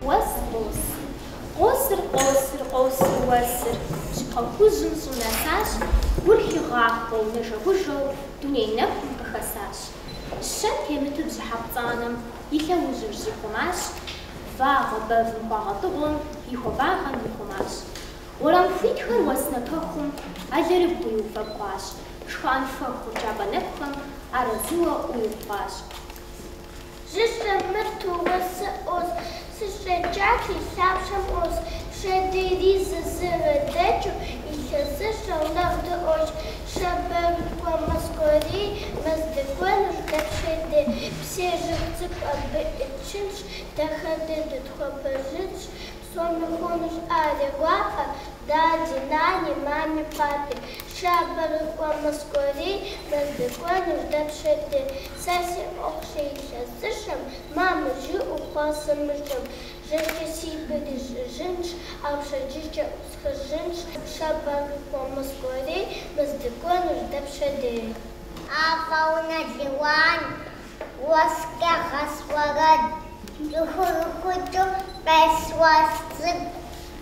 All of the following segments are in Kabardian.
Уэс къос. Къосыр, къосыр, къосыр уэсыр. Бжьыпэ хужьым щӏым нэсащ, гур хигъахъуэу, нэжэгужэу дуней нэхум къыхэсащ. Щэ темыту бжьыхьэ пцӏанэм и лъэужьыр щӏихъумащ, вагъуэ бэвым хуагъэтӏыгъуэм и хуабагъэм ихъумащ. Уэрам хуитхэр уэс напэхум алэрыбгъуу иуфэбгъуащ, шхыӏэн фэхур джабэ нэкӏухэм арэзыуэ ӏуиубгъуащ. Жьы щӏэмыту уэсыр къос, сыщӏэкӏат и лъапщэм ӏуос, пщэдейри зызэрыдэкӏыу, илъэсыщӏэу нэху дыӏуощ. Шабэрыкӏуэ мэз кӏуэрей, мэз дыкӏуэнущ дэ пщэдей, псей жыг цӏыкӏу абы итчынщ, дахэ дыдэу тхуэпэжынщ, псоми хъунущ ар я гуапэ, дади, нани, мами, папи. Шабэрыкӏуэ мэз кӏуэрей, мэз дыкӏуэнущ дэ пщэдей. Сэ си ӏуэхущ илъэсыщӏэм, мамэ жиӏэу хъуа сымыщӏэм. Жэщкӏэ си бэр ищӏыжынщ, ар пщэдджыжькӏэ ӏусхыжынщ. Шабэрыкӏуэ мэз кӏуэрей, мэз дыкӏуэнущ дэ пщэдей. Афӏэунэ Лиуан, уэскӏэ гъэс уэрэд, Зыхурыхукӏыу къес уэс цӏыкӏу,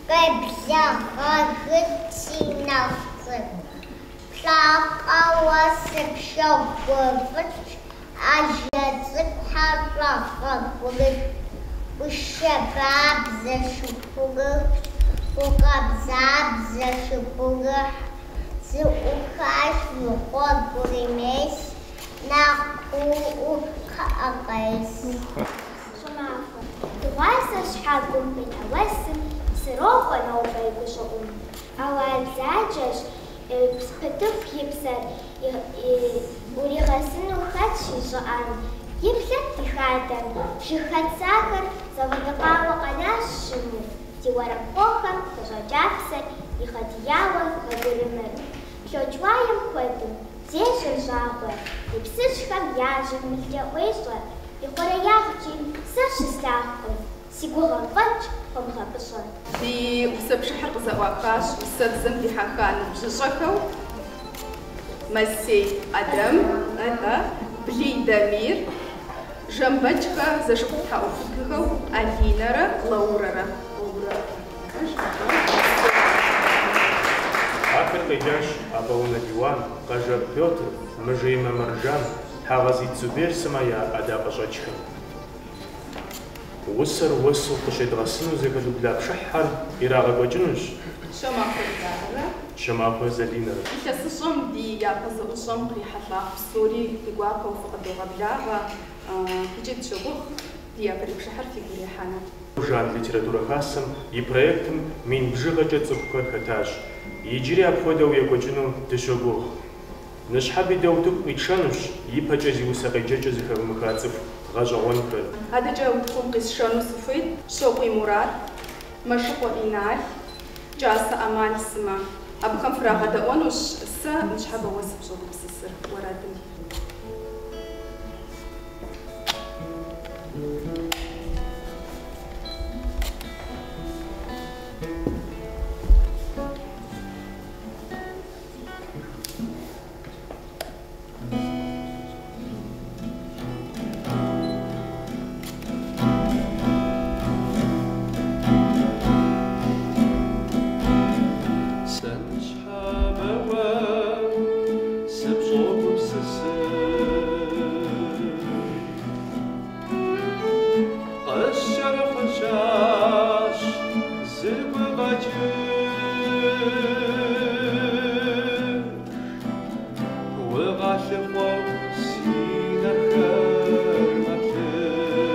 къеблэгъэжыт си нэху цӏыкӏу. Плъакъэ уэ сыпщогуфӏыкӏ, ажэ цӏыкӏухэр щӏэгъэгурыкӏ, ӏущабабзэ щыхурыхщ, укъабзабзэ щыгурыхь, зыӏухащ уи гъуэгури мес, нэхъ куууӏуэу кхъыӏэ къес. Щӏымахуэ. Дыгъуасэ щхьэгум къина уэсым срокӏуэ нобэ и гущӏыӏум. Ауэ ар бзаджэщ, пытыху и псэр уригъэсыну хэтщ и щӏыӏэм. Иплъэт ди хадэм, жыг хэтсахэр зэфӏэдыкъауэ къэнащ щыму, ди уэрампкъохэм къыщӏэкӏапсэр игъэдияуэ мэгурымыр. Блокӏ уаем куэду, зещӏыр щӏагъуэ, ди псыжьхэм я жьэр мылкӏэ ӏуещӏэ, и хъуреягъкӏи сэ щыслъагъукъым, си гугъэм фӏэкӏ хуэмыгъэпӏыщӏэ. Ди усэ пшыхьыр къызэӏуахащ усэбзэм дихьэха ныбжьыщӏэхэу Мэсей Адэм, Блий Дамир, Жэмбэчхэ зэшыпхъу тхьэӏухудхэу Алинэрэ Лаурэрэ. Ахэр къеджащ Афӏэунэ Лиуан, Къэжэр Пётр, Мыжеймэ Мэржан, Тхьэгъэзит Зубер сымэ я ӏэдакъэщӏэкӏхэм. Усэр уэсу къыщедгъэсыну зэхэдубла пшыхьхэр ирагъэкӏуэкӏынущ. Щомахуэ Идаррэ. Щомахуэ Залинэрэ. Илъэсыщӏэм ди япэ зэӏущӏэм кърихьэлӏа псори ди гуапэу фыкъыдогъэблагъэ икӏи дыщогугъ ди япэрей пшыхьыр фигу ирихьэну. Жан литературэ хасэм и проектым мин бжыгъэкӏэ цӏыхухэр хэтащ. Иджыри апхуэдэу екӏуэкӏыну дыщогугъ. Ныщхьэби дэ утыку къитшэнущ ипэкӏэ зи усэ къеджэкӏэ зэхэвмыха цӏыху гъэщӏэгъуэнхэр. Адэкӏэ утыкум къисшэну сыхуейт Щокъуий Мурат, Мэшыкъуэ Инал, Кӏасэ Амал сымэ. Абыхэм фрагъэдэӏуэнущ сэ ныщхьэбэ уэ сыпщӏогупсысыр уэрэдым. Сэ ныщхьэбэ уэ сыпщӏогупсысыр, къысщӏэрыхъыжьащ зы гукъэкӏыж, укъалъыхъуэу си нэхэр мэплъызыр,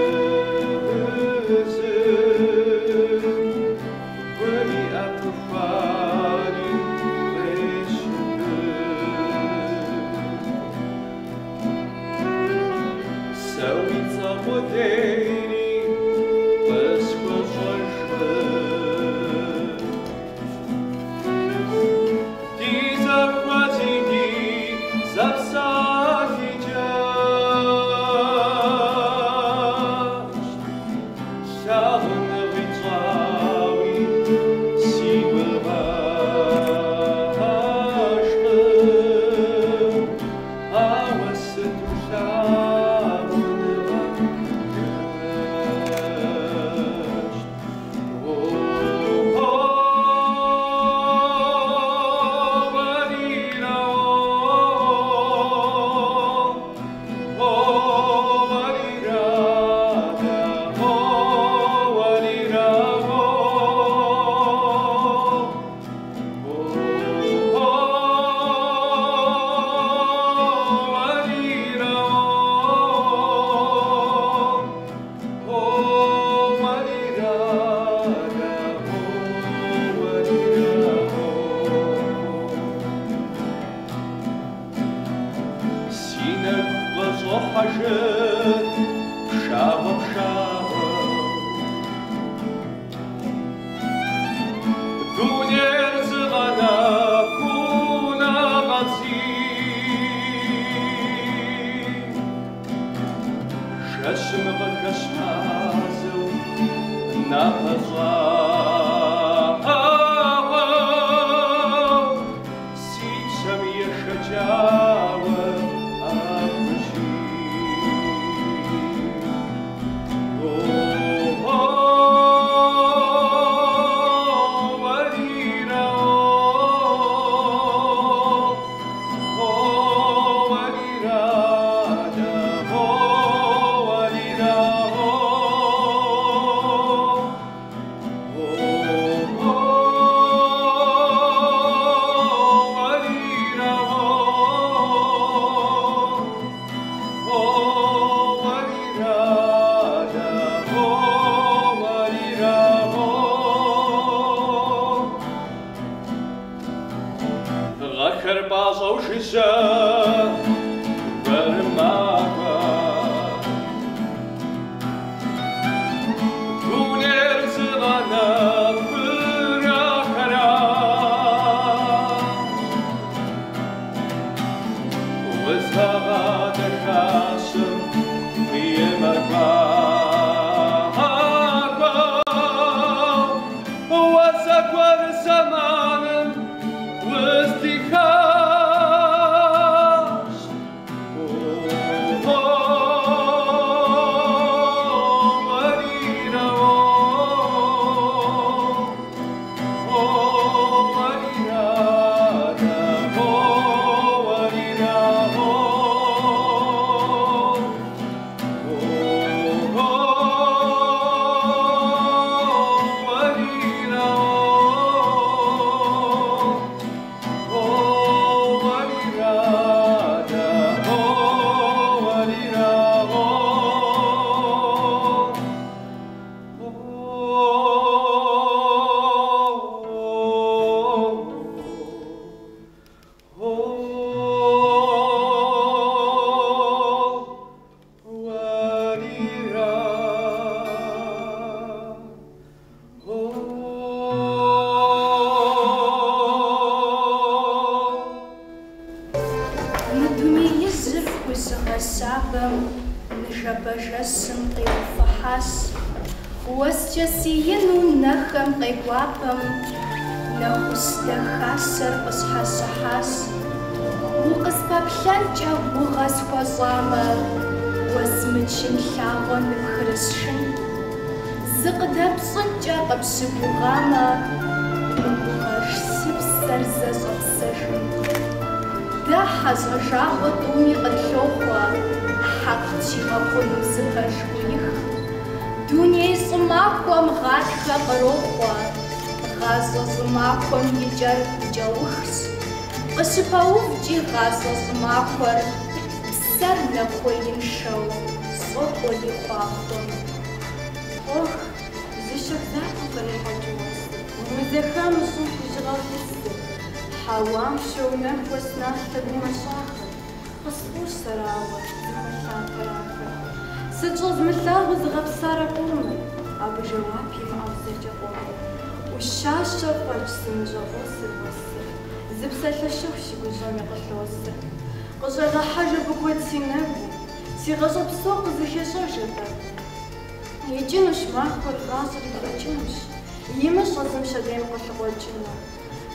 гум и ӏэпыхуари къещыпыр. Сэ уи цӏэ къудейри къысхуэщӏэжкъым. Ди зэхуэзи ди зэпсалъикӏащ, лъагъуныгъи тщӏауи си гугъэжкъым. Ауэ сыту лъагъуныгъэ Къыщӏохьэжыр пшагъуэ-пшагъуэу. Дунейр зыгъэнэху нэгъэбзий. Жэщым къыхэщ мазэу напэ щӏагъуэу, си псэм ешэкӏауэ ахужьи. Гъэхэр пӏащӏэу жыжьэ гуэрым макӏуэ. Дунейр зыгъэнэхур ахэращ. Узыгъэдэхащэм и мэ гуакӏуэу, уэ зэгуэр зэманым уздихащ. Мы дунеижьыр хужьыгъэ щабэм ныжэбэ жэщым къиуфыхьащ. Уэскӏэ сиину нэхэм къегуапэм нэхущ дахащэр къыщхьэщыхьащ. Укъыспэплъэнкӏэ гугъэ схуэщӏамэ, уэзмычын лъагъуэ ныпхрысшынт. Зыкъыдэпщӏынкӏэ къыпщыгугъамэ, мыгугъэж си псэр зэщӏэпсэжынт. Дэ хьэщӏэ жагъуэ тӏуми къытлъохъуэ, хьэкъ тщигъэхъуну зы пэж гуих. Дуней щӏымахуэм гъатхэ кърохъуэ, гъащӏэ щӏымахуэм и кӏэр кӏэухщ. Къыщыпэувкӏи гъащӏэ щӏымахуэр псэр нэхъуеиншэу щӏокӏуэри хъуахъуэм. Ох, зы щэху закъуэ кърехьэкӏ уэсыр, умызэхам щӏым хужьыгъэу лъысыр. Хьэуам щоунэху уэс налъэ гумэщӏахэр, къысфӏощӏ сэрауэ зыхуэлъатэр ахэр. Сыт щӏэзмылъагъуу зыгъэпсар а къомыр? Абы жэуап имыӏэу зэкӏэ къомыр. Ӏущащэ фӏэкӏ сымыщӏэ къосыр уэсыр, зы псалъэ щэху си гущӏэми къылъосыр. Къыщӏегъэхьэж абы куэд си нэгум, си гъащӏэ псо къызэхещӏэж абы. Икӏынущ махуэр, гъащӏэри блэкӏынущ, имыщӏэ зым пщэдейм къылъыкъуэкӏыну.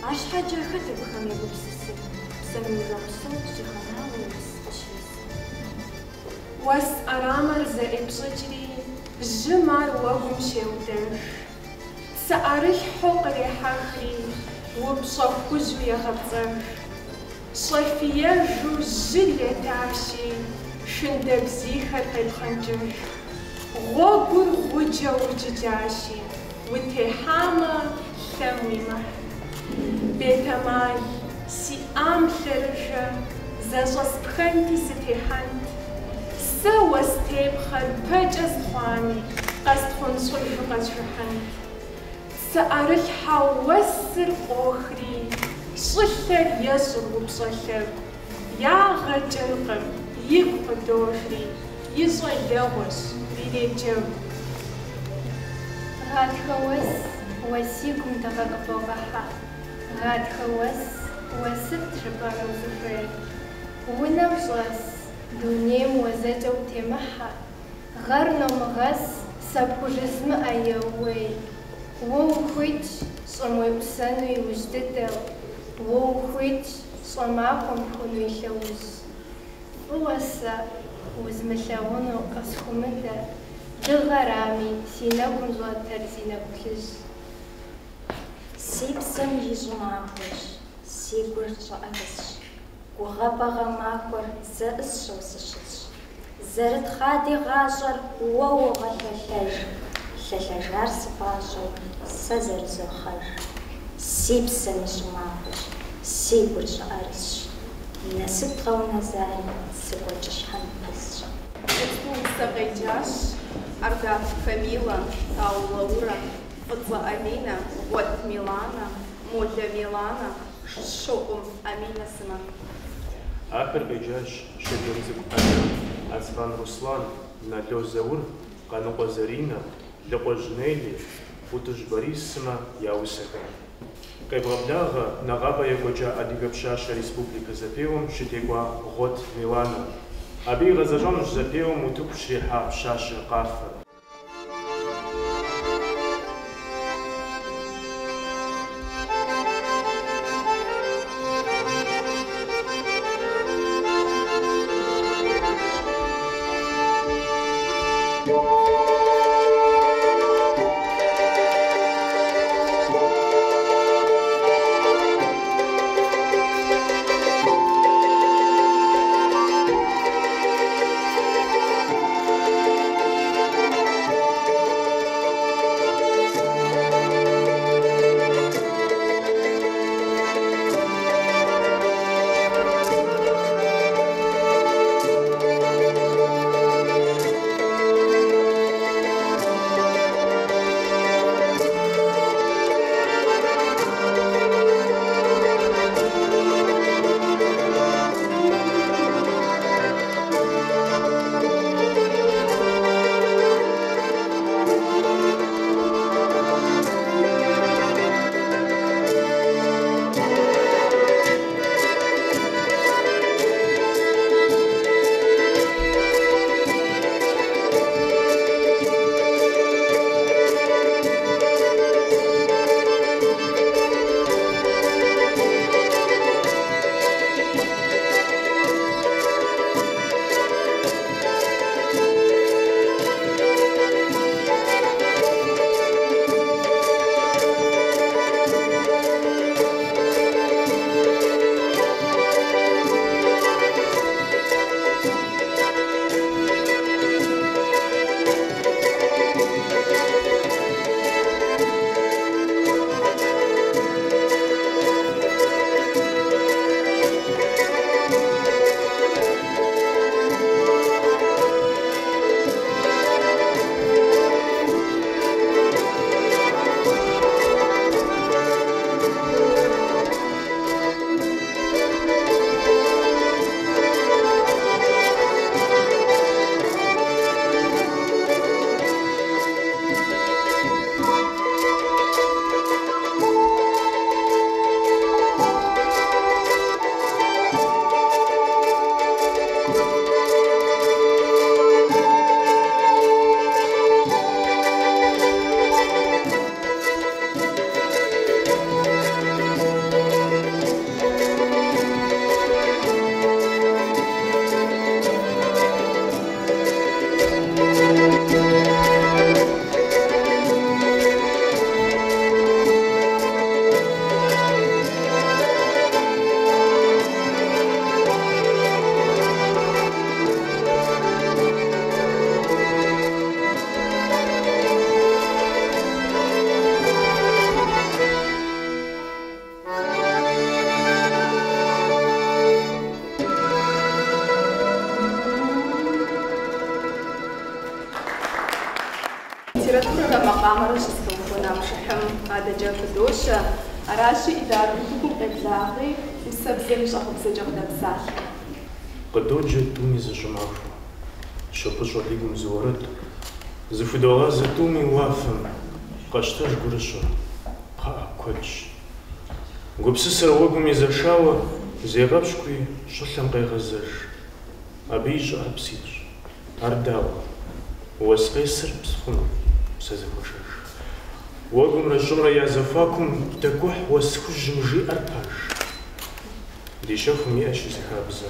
Арщхьэкӏэ хэт абыхэм егупсысыр, псэм и жагъуэ псор щӏихъэнауэ уэс къыщесым. Уэс ӏэрамэр зэӏепщӏыкӏри, жьым ар уэгум щеудэж. Цы ӏэрылъхьэу кърехьэхри, упщӏэ хужьу егъэпцӏэж. Щӏэфиежу жьыр етащи, шындэбзийхэр къепхъэнкӏыж. Гъуэгур гъуджэу уджыджащи, утехьамэ, лъэм уимыхь. Бетэмал, сиӏам лъэрыжэ, зэщӏэспхэнти сытехьэнт. Сэ уэс тепхъэр пэкӏэ стхъуами, къэстхъунщӏыжу къэзжыхьынт. Цы ӏэрылъхьэу уэсыр къохри, щӏылъэр ещӏыр упщӏэ лъэгу. Ягъэ кӏынкъым, Игу къыдожри, и щӏалэгъуэщ, иреджэгу. Гъатхэ уэс, уэ си гум дыгъэ къыбогъэхьэ. Гъатхэ уэс, уэ сыт жыпӏэну узыхуейр? Унэм щӏэс, дунейм уэ зэкӏэ утемыхьэ. Гъэр номыгъэс, сэ пхужызмыӏэ еууей. Уэ ухуитщ щӏым уеӏусэну иужь дыдэу, уэ ухуитщ щӏымахуэм пхуну и лъэужь. Фӏыуэ сэ узмылъагъуну къысхуумыдэ, дыгъэрами, си нэгум щӏэтыр зи нэгу плъыжь. Си псэм и щӏымахуэщ, си гур щӏыӏэрысщ. Гугъапӏэ гъэмахуэр зэӏысщэу сыщысщ. Зэрытхъа ди гъащӏэр уэ уогъэлъэлъэж, лъэлъэжар сыпӏащӏэу сэ зэрызохъэж. Си псэм и щӏымахуэщ, си гур щӏыӏэрысщ. Насып гъэунэзари сыкӏуэкӏыщхьэм пысщ. Иджыпсту усэ къеджащ Ардав Камилэ, Тау Лаурэ, Фӏыцӏэ Аминэ, Гъуэт Миланэ, Молэ Миланэ, Щокъум Аминэ сымэ. Ахэр къеджащ Щоджэнцӏыкӏу ӏэдэм, Ацкъан Руслан, Нало Заур, Къаныкъуэ Заринэ, Лыкъуэжь Нелли, ӏутӏыж Борис сымэ я усэхэм. Къевгъэблагъэ нэгъабэ екӏуэкӏа Адыгэ пщащэ республикэ зэпеуэм щытекӏуа Гъуэт Миланэ. Абы игъэзэщӏэнущ зэпеуэм утыку щрихьа пщащэ къафэр. Литературэрэ макъамэрэ щызэхэухуэна пшыхьым адэкӏэ пыдощэ. Аращи, Идар, утыкум къеблагъи, усэбзэми щӏагъыбзэкӏэ къыдэпсалъэ. Къыдоджэ тӏуми зы щӏымахуэ. Щопӏыщӏэ ди гум зы уэрэд. Зыхудогъазэ тӏуми уафэм. Къэщтэж гурыщӏэр, кхъыӏэ, куэдщ. Гупсысэр уэгум езэшауэ, зегъэпщкӏури щӏылъэм къегъэзэж. Абы и щӏыӏэр пситӏщ. Ар дауэ? Уэс къесыр псы хъуну, псэзэхуэшэж. Уэгумрэ щӏымрэ я зэхуакум дэкӏухь уэс хужьым жиӏэр пэж? Ди щэхум иӏэщи зы хабзэ,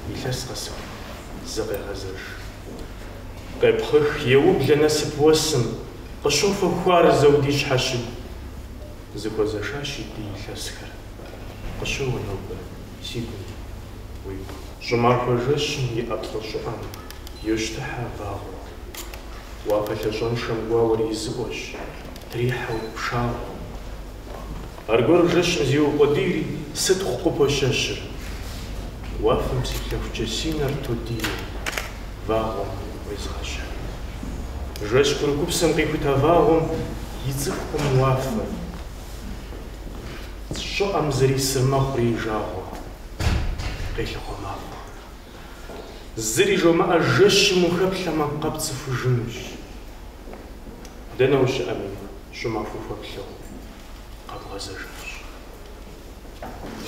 илъэс къэсыху зэ къегъэзэж. Къепхъых, еублэ насып уэсым, къыщофэ хуарзэу ди щхьэщыгу. Зыхуэзэшащи ди илъэсхэр, къыщоуэ нобэ си гум уигу. Щӏымахуэ жэщым и ӏэплӏэ щӏыӏэм йощтыхьэ вагъуэ. Уафэ лъащӏэншэм гуауэр изыӏуэщ, трихьэу пшагъуэ. Аргуэру жэщым зеукъуэдийри, сытхъу къыпощэщыр. Уафэм сиплъэхукӏэ си нэр тодие, вагъуэм уезгъэщхь. Жэщ курыкупсэм къихута вагъуэм ицӏыхукъым уафэр. Щӏыӏэм зэрисыр мэхъури и жагъуэ, къелъыхъуэ мафӏэ. Зыри жомыӏэ жэщым ухэплъэмэ, къэпцӏыхужынущ. Дэнэ ущыӏэми, щӏымахуэ хуэплъэу къэбгъэзэжынущ.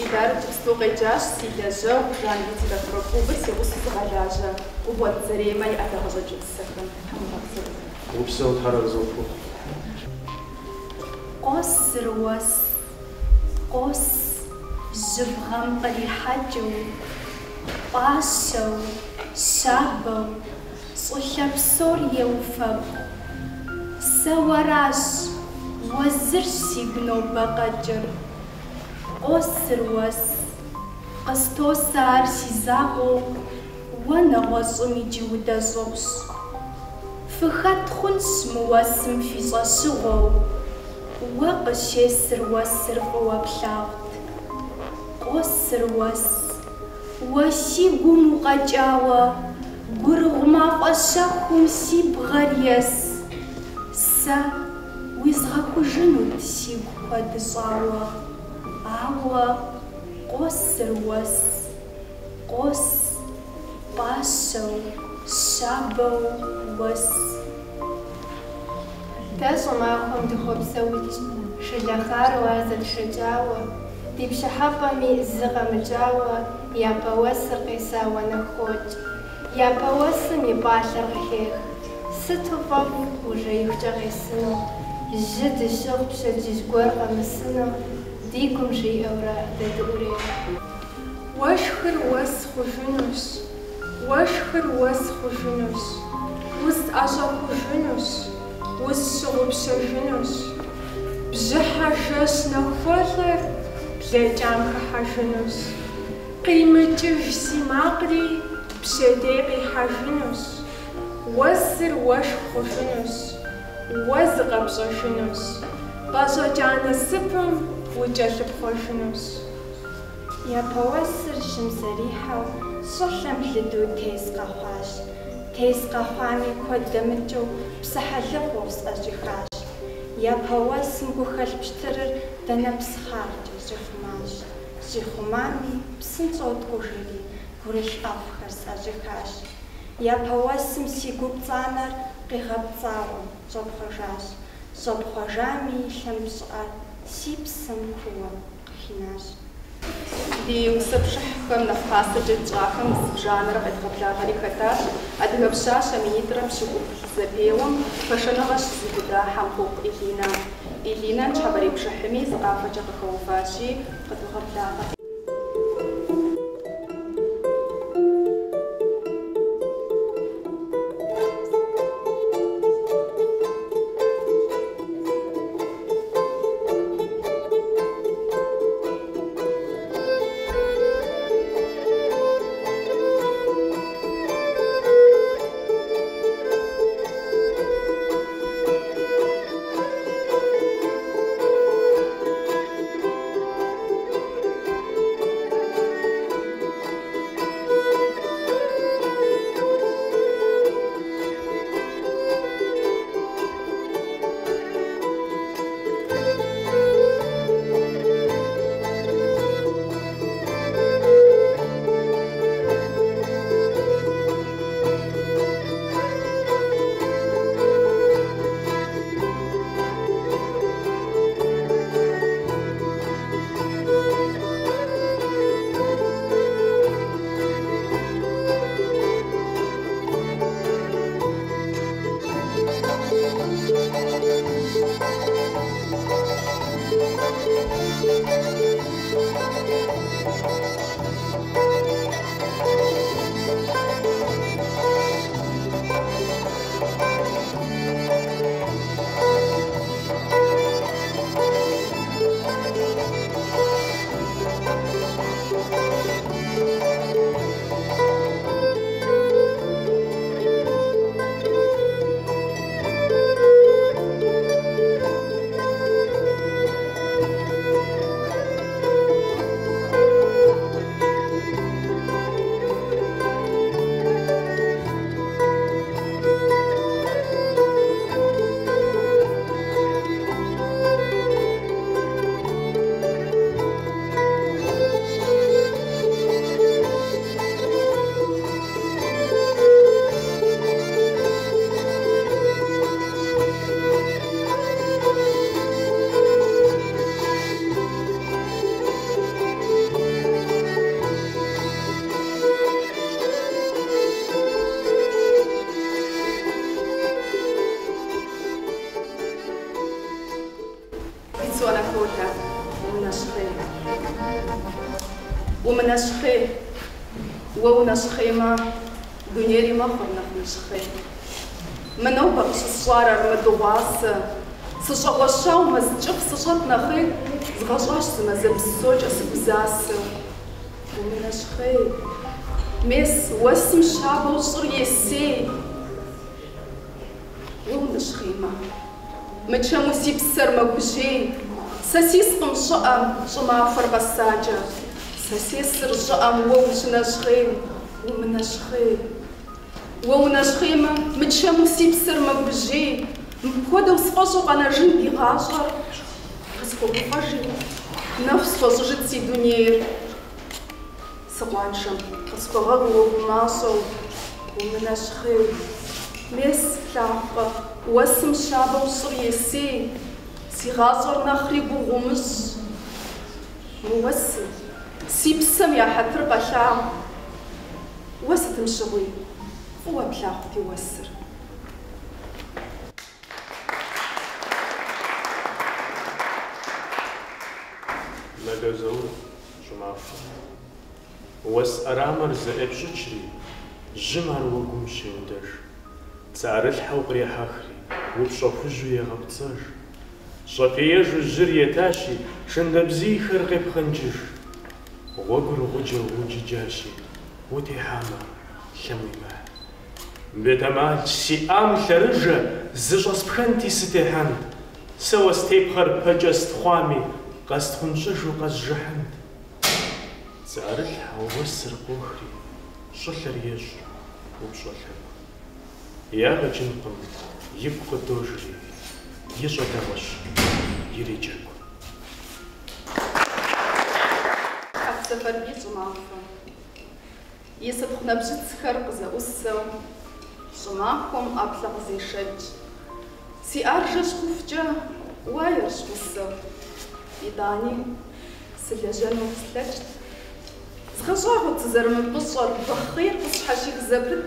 Идар иджыпсту къеджащ си лэжьэгъу Жан литературэ клубыр си гъусэу зыгъэлажьэ Гугъуэт Заремэ и ӏэдакъэщӏэкӏ усэхэм. Тхьэм уигъэпсэу. Упсэу, Тхьэр арэзы къыпхухъу. Къосыр уэс, къос, жьыбгъэм кърихьэкӏыу, пӏащэу, щабэу, щӏылъэ псор еуфэбгъу. Сэ уэращ, уэ зырщ сигу нобэ къэкӏыр. Къосыр уэс, къыстосэ ар си закъуэу, уэ нэгъуэщӏым иджы удэщӏыгъущ. Фыхэт хъунщ мы уэсым фи щӏэщыгъуэу, уэ къыщесыр уэсыр фӏыуэ плъагъут. Къосыр уэс, уэ си гум укъэкӏауэ, гурыгъу мафӏэ щэхум си бгъэр ес. Сэ уизгъэхужынут сигу куэдыщӏауэ, ауэ къосыр уэс, къос, пӏащэу, щабэу уэс. Дэ щӏымахуэм дыхопсэукӏ, шылэхъару ар зэтшэкӏауэ, ди пщыхьэпӏэми зы къэмыкӏауэ, япэ уэсыр къесауэ нэху къокӏ. Япэ уэсым и пӏалъэр къыхех. Сыту фӏэфӏ ужеихукӏэ къесыну, жьы дыщыхъу пщэдджыжь гуэр къэмысыну, ди гум жиӏэурэ дэ дыӏурех. Уэшхыр уэс хъужынущ, уэшхыр уэс хъужынущ, усӏэщӏэхужынущ, усщыгъупщэжынущ. Бжьыхьэ жэщ нэхуэлӏэр блэкӏам хыхьэжынущ. Къимыкӏыж си макъри пщэдей къихьэжынущ. Уэсыр уэшх хъужынущ, уэ зыкъэпщӏэжынущ, пӏэщӏэкӏа насыпым укӏэлъыпхъуэжынущ. Япэ уэсыр жьым зэрихьэу щӏылъэм лыду тез къэхъуащ. Тез къэхъуами куэд дэмыкӏыу псыхьэлыгъуэу сӏэщӏихащ. Япэ уэсым гухэлъ пщтырыр дэнэпс хъаркӏэ щӏихъумащ. Щӏихъумами, псынщӏэу ткӏужри, гурылъ ӏэфӏхэр сӏэщӏихащ. Япэ уэсым си гу пцӏанэр къигъэпцӏауэ щӏэпхъуэжащ. Щӏэпхъуэжами и лъэмб щӏыӏэр си псэм кууэ къыхинащ. Ди усэ пшыхьхэм нэхъ пасэкӏэ тщӏахэм зыбжанэрэ къедгъэблагъэри хэтащ Адыгэ пщащэ минитӏрэ пщыкӏубл зэпеуэм пашэныгъэ щызыубыда Хьэмхъуэхъу Элинэ. Элинэ ныщхьэбэрей пшыхьми зы къафэкӏэ къыхэуващи, къыдогъэблагъэ. Бицу Анатолэ, умынэщхъей. Умынэщхъей. Уэ унэщхъеймэ, дунейри мэхъур нэхъ нэщхъей. Мы нобэ къыщысщӏар армэ дыгъуасэ, сыщӏэгъуэщауэ мэз кӏыфӏ сыщӏэт нэхъей, згъэщӏащ зы мазэ псокӏэ сыгузасэу. Умынэщхъей. Мес, уэсым щабэу щӏыр есей. Уэ унэщхъеймэ, мычэму си псэр мэгужьей. Сэ сискъым щӏыӏэм, щӏымахуэр къэсакӏэ. Сэ сесыр щӏыӏэм уэ ущынэщхъейм, умынэщхъей. Уэ унэщхъеймэ, мычэму си псэр мэгужьей. Мыпхуэдэу сфӏэщӏу къэнэжын ди гъащӏэр. Къысхуэгуфӏэжи, нэху схуэщӏыжыт си дунейр. Сыкъуаншэм, къысхуэгъэгъу уэ гумащӏэу, умынэщхъей. Мес, плъагъукъэ, уэсым щабэу щӏыр есей, си гъащӏэр нэхъри гугъу умыщӏ. Мы уэсым, си псэм я хьэтыр къэлъагъу. Уэ сытым щыгъуи фӏыуэ плъагъути уэсыр. Нало Заур, щӏымахуэ. Уэс ӏэрамэр зэӏепщӏыкӏри, жьым ар уэгум щеудэж. Цы ӏэрылъхьэу кърехьэхри, упщӏэ хужьу егъэпцӏэж. Щӏэфиежу жьыр етащи, шындэбзийхэр къепхъэнкӏыж. Гъуэгур гъуджэу уджыджащи, утехьамэ, лъэм уимыхь. Бетэмал, сиӏам лъэрыжэ, зыщӏэспхэнти сытехьэнт. Сэ уэстепхъэр пэкӏэ стхъуами, къэстхъунщӏыжу къэзжыхьынт. Цы ӏэрылъхьэу уэсыр къохри, щӏылъэр ещӏ упщӏэ лъэгу. Ягъэ кӏынкъым, игу къыдожри, и щӏалэгъуэщ, иреджэгу. Хьэх Сэфарбий щӏымахуэ. И сытхъу нэбжьыцхэр къызэӏусэу, щӏымахуэм ӏэплӏэ къызешэкӏ. Сиӏар жэщ хъухукӏэ уаерщ гъусэу. Итӏани сылэжьэну слъэкӏт. Згъэщӏагъуэт сызэрымыпӏыщӏэр, бэхъейр къысщхьэщих зэпыт.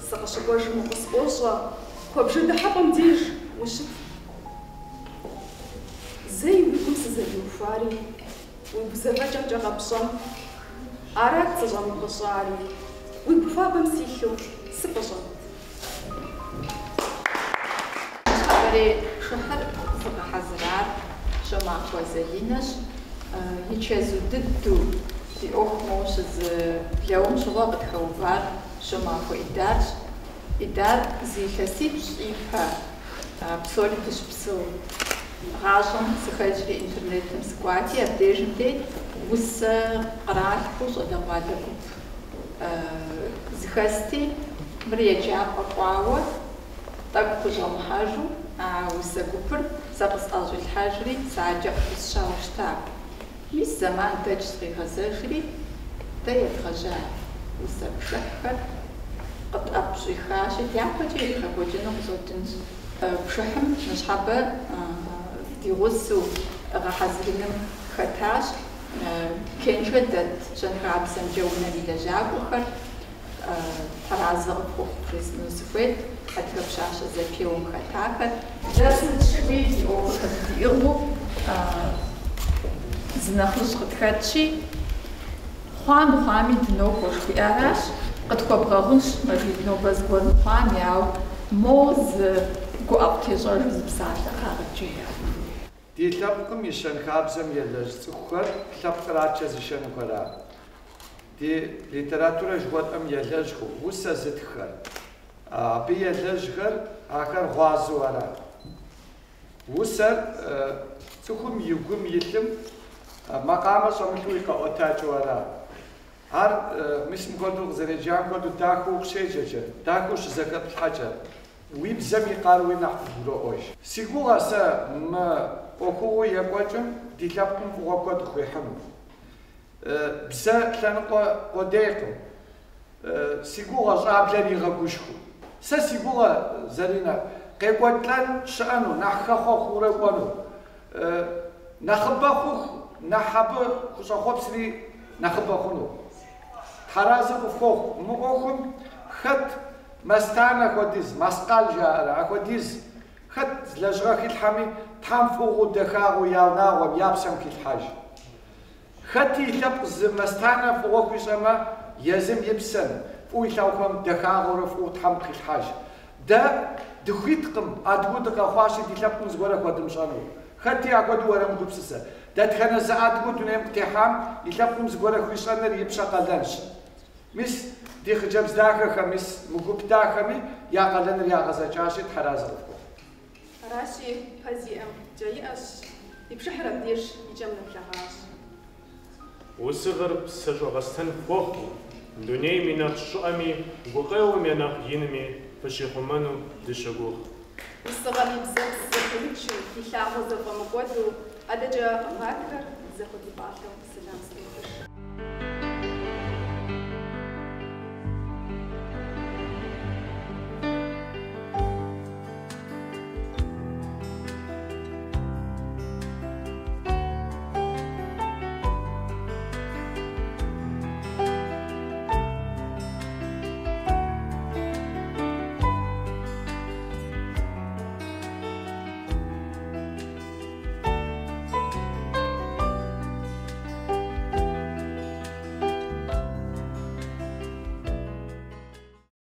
Сыкъыщыкӏуэжым укъысӏуощӏэ, куэбжэ дыхьэпӏэм деж ущытт. Зэи уи гум сызэримыхуари, уи гузэвэкӏэмкӏэ къэпщӏэнт. Арат сыщӏэмыпӏыщӏари, уи гу хуабэм силъу сыпӏыщӏэнт. Ныщхьэбэрей пшыхьыр зыгъэхьэзырар Щомахуэ Залинэщ. И чэзу дыдэу ди ӏуэху моуэ щызэблэум щыгъуэ къытхэувар Щомахуэ Идарщ. Идар зы илъэсипщӏ ипэ псори дыщыпсэу гъащӏэм сыхэкӏри интернетым сыкӏуати, абдежым дей усэ къралъхьэу щӏалэгъуалэ гуп зыхэсти, мыр еджапӏэ кӏуауэ, тӏэкӏу хущӏэмыхьэжу а усэ гупыр сэ къысӏэщӏилъхьэжри, сэ адэкӏэ къыпысщауэ щыта. Мис зэман дэкӏщ къигъэзэжри, дэ едгъэжьа усэ пшыхьхэр къытӏэпщӏихащи, дяпэкӏи едгъэкӏуэкӏыну къыщӏэкӏынщ. Пшыхьым ныщхьэбэ ди гъусэу гъэхьэзырыным хэтащ Кенжэ дэт щэнхабзэмкӏэ унэм и лэжьакӏуэхэр, Тхьэразэ къыпхухъу бжесӏэну сыхуейт, Адыгэ пщащэ зэпеуэм хэтахэр. Дэ сыт щыгъуи ди ӏуэхур къыддиӏыгъыу зы нэхъыжь къытхэтщи, хъуа мыхъуами дынокӏуэ жыхуиӏаращ. Къытхуэбгъэгъунщ, Мэжид, нобэ зыгуэр мыхъуами, ауэ моуэ зы гуӏэфӏтещӏэжу зы псалъэ къагъэджея. Ди лъэпкъым и щэнхабзэм елэжь цӏыхухэр лъэпкъыр адэкӏэ зышэнухэра. Ди литературэ жыхуэтӏэм елэжьхэу, усэ зытххэр, абы елэжьхэр ахэр гъуазэу ара. Усэр цӏыхум и гум илъым макъамэ щӏэмылъу и къэӏуэтакӏэу ара. Ар мис мыхуэдэу къызэреджам хуэдэу дахэу укъыщеджэкӏэ, дахэу щызэхэплъхьэкӏэ, уи бзэм и къаруи нэхъ къыбгуроӏуэж. Си гугъэ сэ мы ӏуэхугъуэу екӏуэкӏым ди лъэпкъым фӏыгъуэ куэд къыхуихьыну. Бзэ лъэныкъуэ къудейкъым. Си гугъэ щӏаблэр игъэгушхуэу. Сэ си гугъэ, Заринэ, къекӏуэлӏэн щыӏэну, нэхъ хэхъуэ хъуурэ кӏуэну. Нэхъыбэ хъуху, нэхъ абы хущӏэхъуэпсри нэхъыбэ хъуну. Тхьэразэ къыфхуохъу. Мы ӏуэхум хэт мэстанэ хуэдиз, маскъал жаӏэрэ, ахуэдиз хэт лэжьыгъэ хилъхьэми, Тхьэм фӏыгъуэу, дахагъэу я унагъуэм, я псэм хилъхьэж. Хэти и лъэпкъ зы мэстанэ фӏыгъуэ хуищӏэмэ, езым и псэм, фӏыуэ илъагъухэм дахагъэурэ фӏыуэ Тхьэм къыхилъхьэж. Дэ дыхуиткъым, адыгэу дыкъэхъуащи, ди лъэпкъым зыгуэрэ хуэдмыщӏэну. Хэти апхуэдэу уэрэмыгупсысэ. Дэтхэнэ зы адыгэу дунейм къытехьам и лъэпкъым зыгуэрэ хуищӏэныр и пщэ къалэнщ. Мис ди хъыджэбз дахэхэм, мис мы гуп дахэми я къалэныр ягъэзэкӏащи, Тхьэразэ къыфхухъу. Аращи, пэ зиӏэм кӏэ иӏэщ, ди пшыхьыр абдеж и кӏэм нэблэгъащ. Усыгъэр псэщӏэгъэстэн фхуэхъуу, дунейм и нэхъ щӏыӏэми, гукъеуэм я нэхъ инми фыщихъумэну дыщогугъ. Усыгъэм и бзэпс зэпымычу, и лъагъуэ зэфӏэмыкӏуэду, адэкӏэ гъатхэр зэхуэдипӏалъэу сэлам.